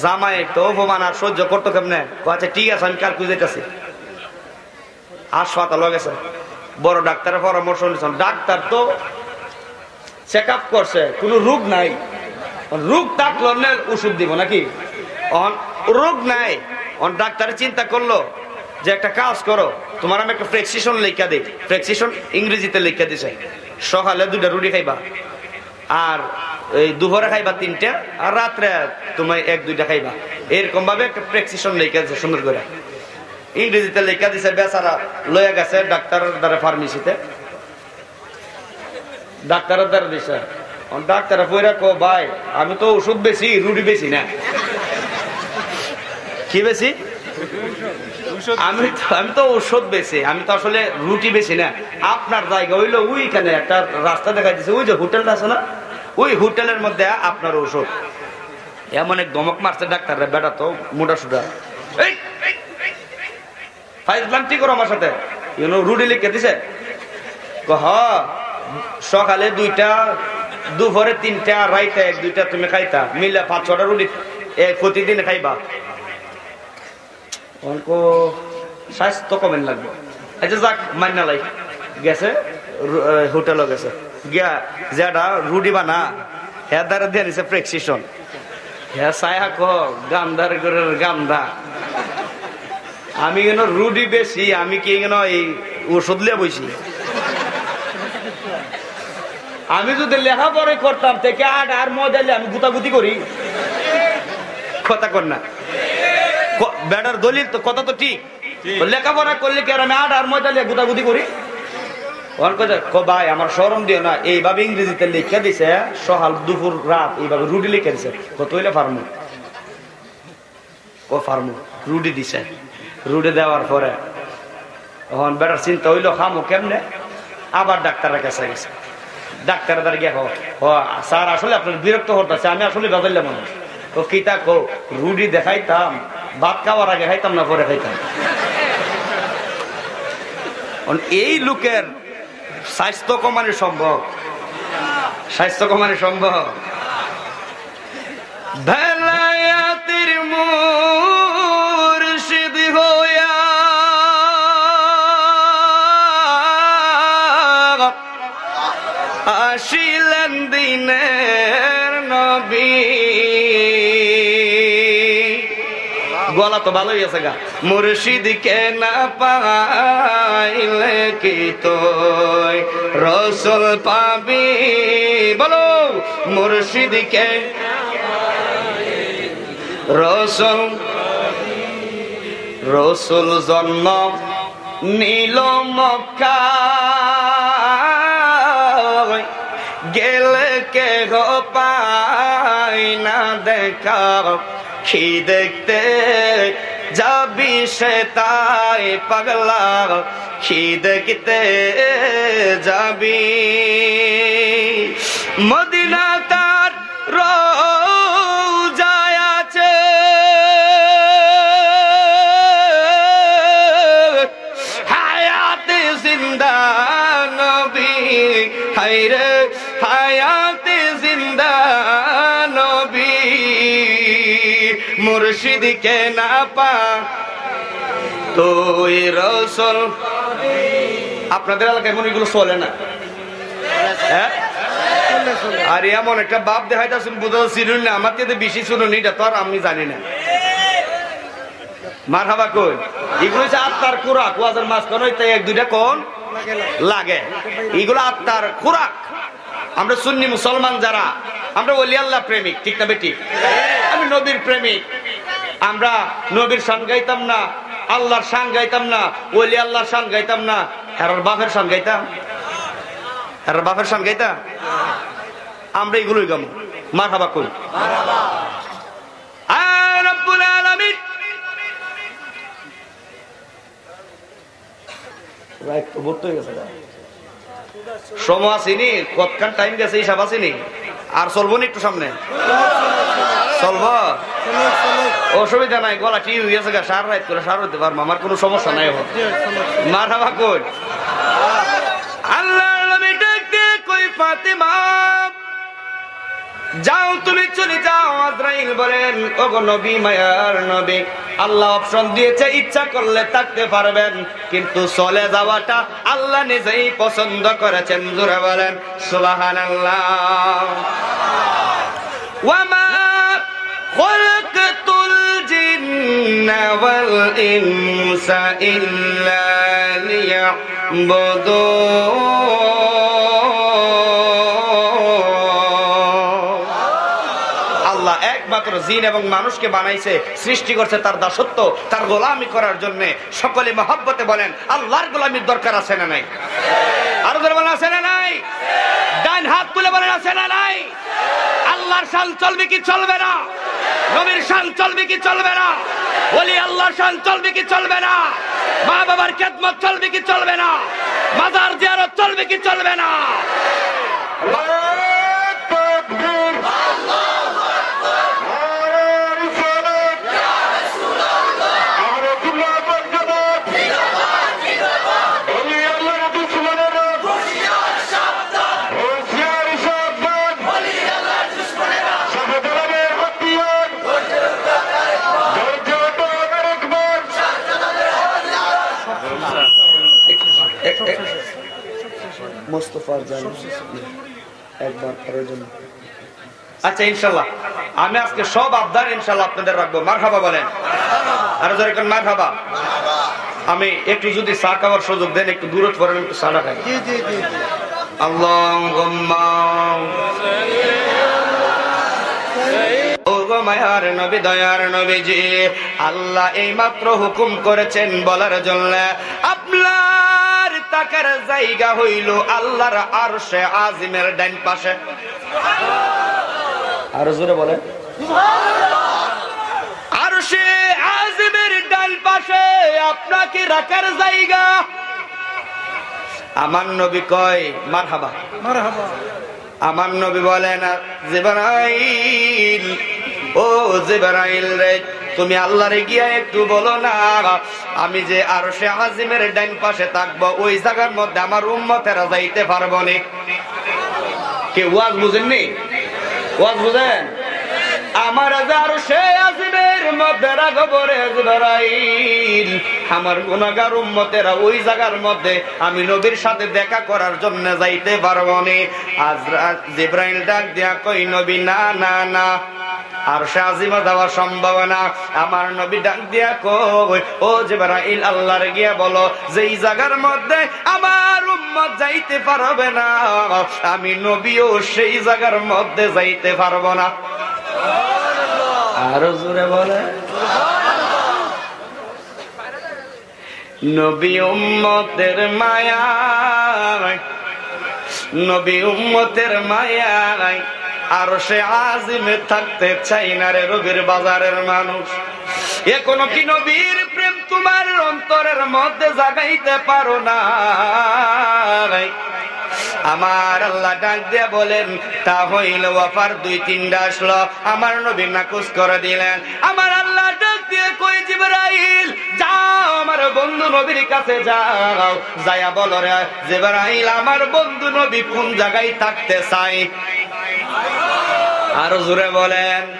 জামাই তো অপমান আর সহ্য করতো কেমনে? কও, "আচ্ছা, ঠিক আছে, আমি কালকে যাইতাছি।" হাসপাতালও গেছে, বড় ডাক্তারের পরামর্শ নিছেন। ডাক্তার তো চেক আপ করছে, কোনো রোগ নাই। রোগ থাকলো না, ওষুধ দিব নাকি? অন রোগ নাই, অন ডাক্তারে চিন্তা করলো যে, "একটা কাজ করো, তোমার আমি একটা প্রেসক্রিপশন লেখা দেই।" প্রেসক্রিপশন ইংরেজিতে লেখা দিছে, "সকালে দুইটা রুটি খাইবা, আর এই দুপুরে খাইবা তিনটা, আর রাত্রে তুমি এক দুইটা খাইবা।" এরকম ভাবে একটা প্রেসক্রিপশন লেখা দিছে সুন্দর করে। ইংরেজিতে লেখা দিছে, বেচারা লইয়া গেছে ডাক্তারের দ্বারা ফার্মেসিতে, ডাক্তারের দ্বারা দিছে। অন ডাক্তারে পড়িয়া কয়, "ভাই, আমি তো ঔষধ বেচি, রুটি বেচি না।" কি বেচি? আমি তো, আমি তো ঔষধ বেচি, আমি তো আসলে রুটি বেচি না। আপনার জায়গা হইলো ওইখানে একটা রাস্তা দেখা দিছে, ওই যে হোটেলটা আছে না, ওই হোটেলের মধ্যে আপনার ঔষধ। এমন এক ধমক মারছে ডাক্তাররে, বেটা তো মোটা সোটা। এই, ফাইজলাম ঠিক করো আমার সাথে। ইউনো রুটি লিখে দিছে। কয়, "হ, সকালে দুইটা, দুপুরে তিনটা, রাইতে এক দুইটা তুমি খাইতা, মিলে পাঁচ ছটা রুটি, এ, প্রতিদিন খাইবা।" অন কয়, "স্বাস্থ্য কমেন লাগবো।" আচ্ছা যাক, মাইনা লাই। গেছে, রু-, এ, হোটেলো গেছে, গিয়া যেটা রুটি বানা, হে দ্বারা দিয়া নিছে প্রেসক্রিপশন। হে সায়া কো, গান্ধার ঘরের গান্ধা। আমি কেন রুটি বেশি, আমি কি কেন এই ওষুধ লিয়া বইছি? আমি যদি লেখাপড়া করতাম, তে কি আটা আর ময়দা লিয়া আমি গুতাগুতি করি? কথা কর না। ক-, বেটার দলিল তো, কথা তো ঠিক। তো লেখাপড়া করলে কি আর আমি আটা আর ময়দা লিয়া গুতাগুতি করি? ওখান কইছে, "কো ভাই, আমার শরম দিও না, এইভাবে ইংরেজিতে লেখা দিছে, সকাল, দুপুর, রাত, এইভাবে রুটি লেখা দিছে।" কত হইলে পারমু? ও পারমু, রুটি দিছে। রুটি দেওয়ার পরে এখন বেটার চিন্তা হইলো, "খামু কেমনে?" আবার ডাক্তারের কাছে গেছে। ডাক্তার তার গিয়ে কয়, "ও স্যার, আসলে আপনার বিরক্ত করতেছে, আমি আসলে বাজাইলাম মানুষ।" "ও কিতা কো, রুটি দেখাইতাম, ভাত খাওয়ার আগে খাইতাম না পরে খাইতাম?" এখন এই লোকের স্বাস্থ্য কমানো সম্ভব? স্বাস্থ্য কমানো সম্ভব? বেলায়েতের মুর্শিদ হইয়া আসিলেন দিনের নবী। গলা তো ভালোই আছে গা। মুর্শিদকে না পাইলে কি তুই রসুল পাবি? বলো, মুর্শিদকে রসুল, রসুল জন্ম নিল মক্কায়, গেলে কেহ পায় না দেখা। কি দেখতে যাবি সে তাই পাগলা, কি দেখতে যাবি? মদিনা তার রওজায় আছে হায়াতে জিন্দা নবী, হায়রে হায়াতে জিন্দা নবী, মুর্শিদকে না পা তুই রসুল। আপনাদের এলাকায় মনে হয় এগুলো চলে না, হ্যাঁ? আর এমন একটা ভাব দেখাইতেছেন, বুঝা যাচ্ছে না, আমার থেকে বেশি শুনুন, এটা তো আর আমি জানি না। মারহাবা কই? এগুলো হচ্ছে আত্মার খোরাক। ওয়াজের মাঝখানে তাই এক দুইটা কোন লাগে, এগুলো আত্মার খোরাক। আমরা সুন্নি মুসলমান যারা, আমরা ওলি আল্লাহ প্রেমিক, ঠিক না বেটি? আমি নবীর প্রেমিক। আমরা নবীর শান গাইতাম না, আল্লাহর শান গাইতাম না, ওলি আল্লাহর শান গাইতাম না, হেরার বাপের শান গাইতাম, হেরার বাপের শান গাইতাম। আমরা এগুলোই গামু। মারহাবা কই? আর রব্বুল আলামিন রাইত তো ভোর তো হয়ে গেছে গা। সময় আসেনি, কতক্ষণ টাইম গেছে, হিসাব আসেনি। আর চলবো নি একটু সামনে? চলবো? অসুবিধা নাই, গলা ঠিক হয়ে গেছে গা, সারা রাইত করে সারা হইতে পারবো, আমার কোনো সমস্যা নাই। এখন মারহাবা কই? আল্লাহর নবী ডাক দিয়ে কই, "ফাতেমা, যাও, তুমি চলে যাও।" আজরাইল বলেন, "ওগো নবী, মায়ার নবী, আল্লাহ অপশন দিয়েছে, ইচ্ছা করলে থাকতে পারবেন, কিন্তু চলে যাওয়াটা আল্লাহ নিজেই পছন্দ করেছেন।" জোরে বলেন সুবহানাল্লাহ। "ওয়া মা খালাকতুল জিন্না ওয়াল ইনসা ইল্লা লিয়া" বুদু। আল্লাহ একমাত্র জিন এবং মানুষকে বানাইছে, সৃষ্টি করছে তার দাসত্ব, তার গোলামি করার জন্য। সকলে মহব্বতে বলেন, আল্লাহর গোলামির দরকার আছে না নাই? আরো জোরে বলেন, আছে না নাই? ডান হাত তুলে বলেন, আছে না নাই? আল্লাহর শান চলবে কি চলবে না? নবীর শান চলবে কি চলবে না? ওলি আল্লাহর শান চলবে কি চলবে না? মা বাবার খেদমত চলবে কি চলবে না? মাজার জিয়ারত চলবে কি চলবে না? একবার করার জন্য। আচ্ছা, ইনশাল্লাহ আমি আজকে সব আবদার ইনশাল্লাহ আপনাদের রাখবো। মারহাবা বলেন, আরো জোরে কন মারহাবা। আমি একটু যদি চা খাওয়ার সুযোগ দেন, একটু দূরত পড়েন, একটু চাটা খাই। জি, জি, জি, জি। আল্লাহুম্মা। ও গো মায়ার নবী, দয়ার নবীজি, আল্লাহ এইমাত্র হুকুম করেছেন বলার জন্য, আপনার থাকার জায়গা হইল আল্লাহর আরশে আজিমের ডাইন পাশে। আরো জোরে বলেন। আরশে আজিমের ডাইন পাশে আপনাকে রাখার জায়গা। আমার নবী কয়, মারহাবা। মারহাবা। আমার নবী বলেন, জিবরাইল, ও জিবরাইল রে, তুমি আল্লাহরে গিয়া একটু বলো না, আমি যে আরশে আজিমের ডাইন পাশে থাকবো, ওই জায়গার মধ্যে আমার উম্মতেরা যাইতে পারবো নি। কে ওয়াজ বুঝেননি? ওয়াজ বুঝেন? আমার আরশে আজিমের মধ্যে রাখবো রে জিবরাইল, আমার গুনাহগার উম্মতেরা ওই জায়গার মধ্যে আমি নবীর সাথে দেখা করার জন্য যাইতে পারবো নি। আজরা-, জিবরাইল ডাক দিয়া কই, নবী, না, না, না। আরশে আজিমে যাওয়া সম্ভব না। আমার নবী ডাক দিয়া কই, ও জিবরাইল, আল্লাহরে গিয়া বলো, যেই জায়গার মধ্যে আমার উম্মত যাইতে পারবে না, আমি নবীও সেই জায়গার মধ্যে যাইতে পারবো না। আরো জোরে বলে। নবী উম্মতের মায়ায়, নবী উম্মতের মায়ায় আরশে আজিমে থাকতে চাই না রে রবির বাজারের মানুষ। এখনো কি নবীর প্রেম তোমার অন্তরের মধ্যে জাগাইতে পারো না? আমার আল্লাহ ডাক দিয়া বলেন, তা হইল অফার দুই তিনটা আসলো, আমার নবী নাকচ করে দিলেন। আমার আল্লাহ ডাক দিয়ে কই, জিবরাইল, যাও আমার বন্ধু নবীর কাছে যাও, যাইয়া বলো রে জিবরাইল, আমার বন্ধু নবী কোন জায়গায় থাকতে চাই। আরো জোরে বলেন,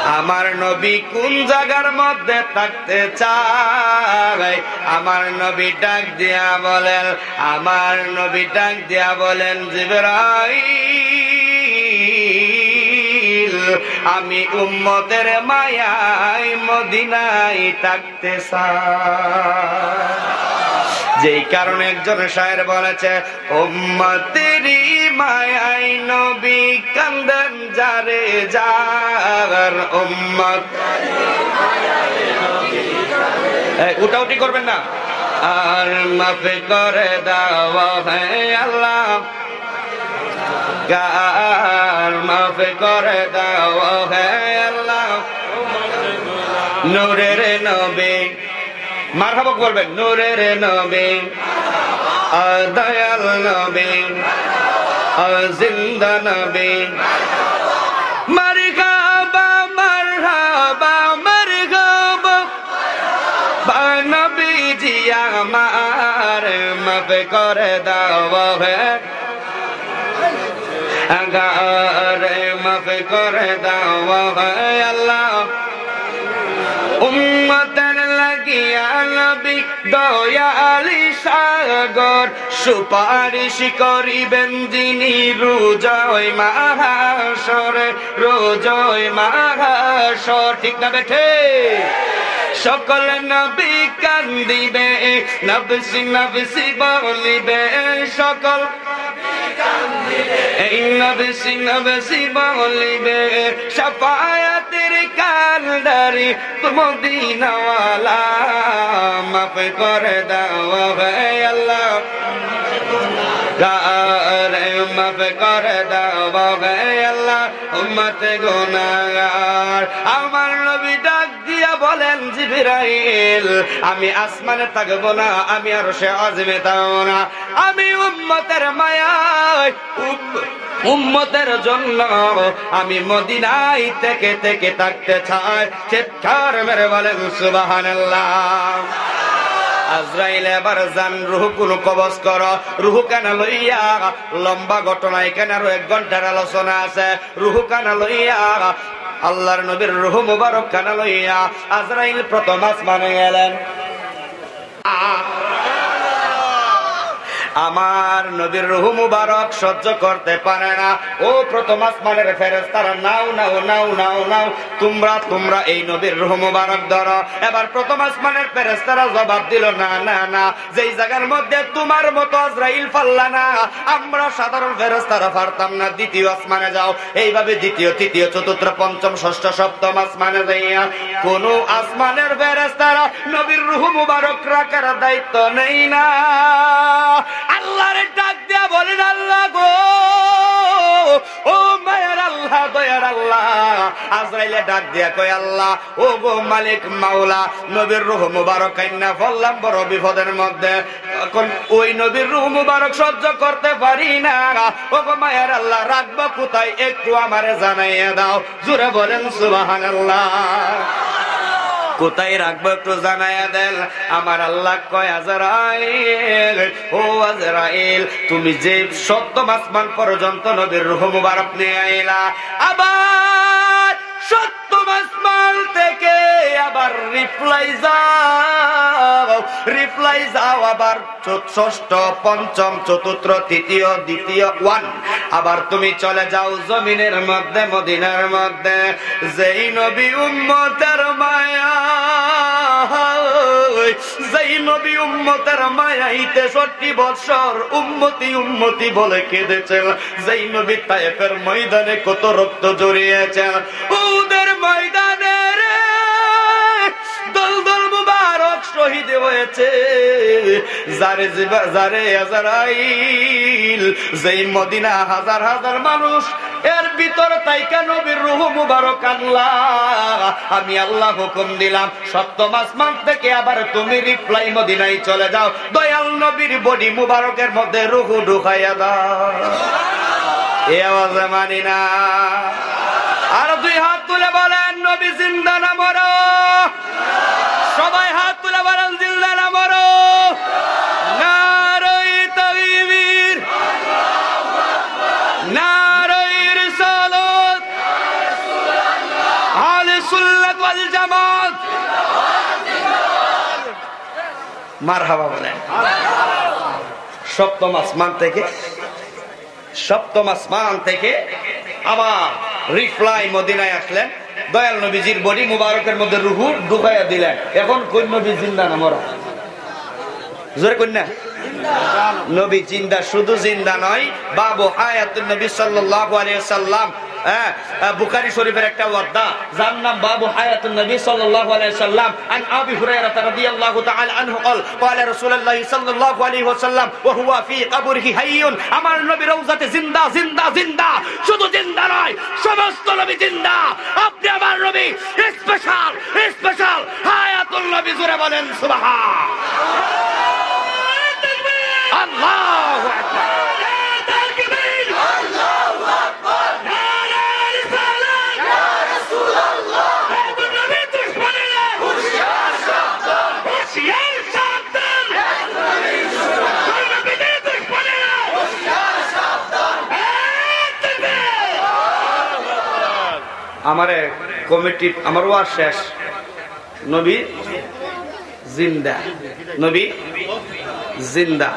আমার নবী কোন জায়গার মধ্যে থাকতে চাই। আমার নবী ডাক দিয়া বলেন, আমার নবী ডাক দিয়া বলেন, জিবরাইল, আমি উম্মতের মায়ায় মদিনায় থাকতে চাই। যেই কারণে একজন শায়ের বলেছে, উম্মতেরি মায়ায় নবী কান্দেন যারে যার উম্মত। এই, উঠাউঠি করবেন না। আর মাফ করে দাও হে আল্লাহ, আর মাফ করে দাও হে আল্লাহ। নূরের নবী, মারহাবা বলবেন, নূরের নবী, আ, দয়াল নবী, আ, জিন্দা নবী। মারহাবা, মারহাবা, মারহাবা, বা নবীজি আমার, মাফ করে দাও হে। আগারে মাফ করে দাও হে আল্লাহ। উম্মতের লাগিয়া নবী দয়ালি সাগর, সুপারিশ করিবেন যিনি রোজয় মাহাশরে, রোজয় মাহাশর। ঠিক না বেঠে? সকল নবী কান্দিবে, নবসি নবসি বলিবে, সকল এই নবসি নবসি বলিবে, শাফায়াতের কান্ডারি মদিনাওয়ালা, মাফ করে দাও হে আল্লাহ। গারে মাফ করে দাও হে আল্লাহ, উম্মত গুনাহগার। আমার নবী ডাক দিয়া বলেন, জিবরাইল, আমি আসমানে থাকবো না, আমি আরশে আজিমে থাকবো না, আমি উম্মতের মায়ায়, উম-, উম্মতের জন্য আমি মদিনায় থেকে থেকে থাকতে চাই। চিৎকার মেরে বলেন সুবহানাল্লাহ। আজরাইল এবার যান, রুহু কুন কবজ করো, রুহু কানা লইয়া, লম্বা ঘটনা, এখানে আরো এক ঘন্টার আলোচনা আছে। রুহু কানা লইয়া আল্লাহর নবীর রুহু মুবারক কানা লইয়া আজরাইল প্রথম আসমানে গেলেন। আমার নবীর রুহ মুবারক সহ্য করতে পারে না। ও প্রথম আসমানের ফেরেশতারা, নাও, নাও, নাও, নাও, নাও, তোমরা, তোমরা এই নবীর রুহ মুবারক ধরো। এবার প্রথম আসমানের ফেরেশতারা জবাব দিল, না, না, না, যেই জায়গার মধ্যে তোমার মতো আজরাইল পারলা না, আমরা সাধারণ ফেরেশতারা পারতাম না, দ্বিতীয় আসমানে যাও। এইভাবে দ্বিতীয়, তৃতীয়, চতুর্থ, পঞ্চম, ষষ্ঠ, সপ্তম আসমানে যাইয়া কোনো আসমানের ফেরেশতারা নবীর রুহ মুবারক রাখার দায়িত্ব নেই না। আল্লাহরে ডাক দিয়া বলেন, আল্লাহ গো, ও মায়ার আল্লাহ, দয়ার আল্লাহ। আজরাইলে ডাক দিয়া কয়, আল্লাহ, ও গো মালিক মাওলা, নবীর রুহ মুবারক কাইন্না পড়লাম বড় বিপদের মধ্যে। এখন ওই নবীর রুহ মুবারক সহ্য করতে পারি না। ও গো মায়ার আল্লাহ, রাখবো কোথায়, একটু আমারে জানাইয়া দাও। জোরে বলেন সুবহানাল্লাহ। কোথায় রাখবো একটু জানাইয়া দেন। আমার আল্লাহ কয়, আজরাইল, ও আজরাইল, তুমি যে সপ্তম আসমান পর্যন্ত নবীর রুহ মুবারক নিয়ে আইলা, আবার সপ্তম আসমান থেকে আবার রিপ্লাই যাও, রিপ্লাই যাও আবার চ-, ষষ্ঠ, পঞ্চম, চতুর্থ, তৃতীয়, দ্বিতীয়, ওয়ান। আবার তুমি চলে যাও জমিনের মধ্যে, মদিনার মধ্যে, যেই নবী উম্মতের মায়া, যেই নবী উম্মতের মায়ায় তেষট্টি বৎসর উম্মতি, উম্মতি বলে কেঁদেছেন, যেই নবী তায়েফের ময়দানে কত রক্ত ঝরিয়েছেন, উহুদের ময়দানে রে, দলদল মুবারক শহীদ হয়েছে। যারে জিবা-, যারে আজরাইল, যেই মদিনা হাজার হাজার মানুষ, এর ভিতর তাইকা নবীর রুহ মুবারক আল্লাহ, আমি আল্লাহ হুকুম দিলাম, সপ্তম আসমান থেকে আবার তুমি রিপ্লাই মদিনায় চলে যাও, দয়াল নবীর বডি মুবারকের মধ্যে রুহ ঢুকাইয়া দাও। এ আওয়াজে মানি না। আর দুই হাত তুলে বলেন, নবী জিন্দা না মরা? সবাই হাত তুলে বলেন, জিন্দা না মরা? নারায়ে তাকবীর, নারায়ে রিসালাত, আহলে সুন্নাত ওয়াল জামাত। মারহাবা বলেন। সপ্তম আসমান থেকে, সপ্তম আসমান থেকে আবার রিপ্লাই মদিনায় আসলেন, দয়াল নবীজির বডি মুবারকের মধ্যে রুহু ঢুকাইয়া দিলেন। এখন কোন নবী জিন্দা না মরা? জোরে কইন না। নবী জিন্দা, শুধু জিন্দা নয়, বাবু হায়াতুন নবী সাল্লাল্লাহু আলাইহি ওয়াসাল্লাম, হ্যাঁ, আহ, বুখারী শরীফের একটা অধ্যায়, যার নাম বাবু হায়াতুন নবী সাল্লাল্লাহু আলাইহি ওয়াসাল্লাম। عن أبي هريرة رضي الله تعالى عنه قال قال رسول الله صلى الله عليه وسلم وهو في قبره حي। আমার নবী রওজাতে জিন্দা, জিন্দা, জিন্দা, শুধু জিন্দা নয়, সমস্ত নবী জিন্দা। আপনি আমার নবী স্পেশাল, স্পেশাল হায়াতুন নবী। জোরে বলেন সুবহান। আল্লাহু আকবার। আমারে কমিটির, আমার ওয়াজ শেষ। নবী জিন্দা, নবী জিন্দা।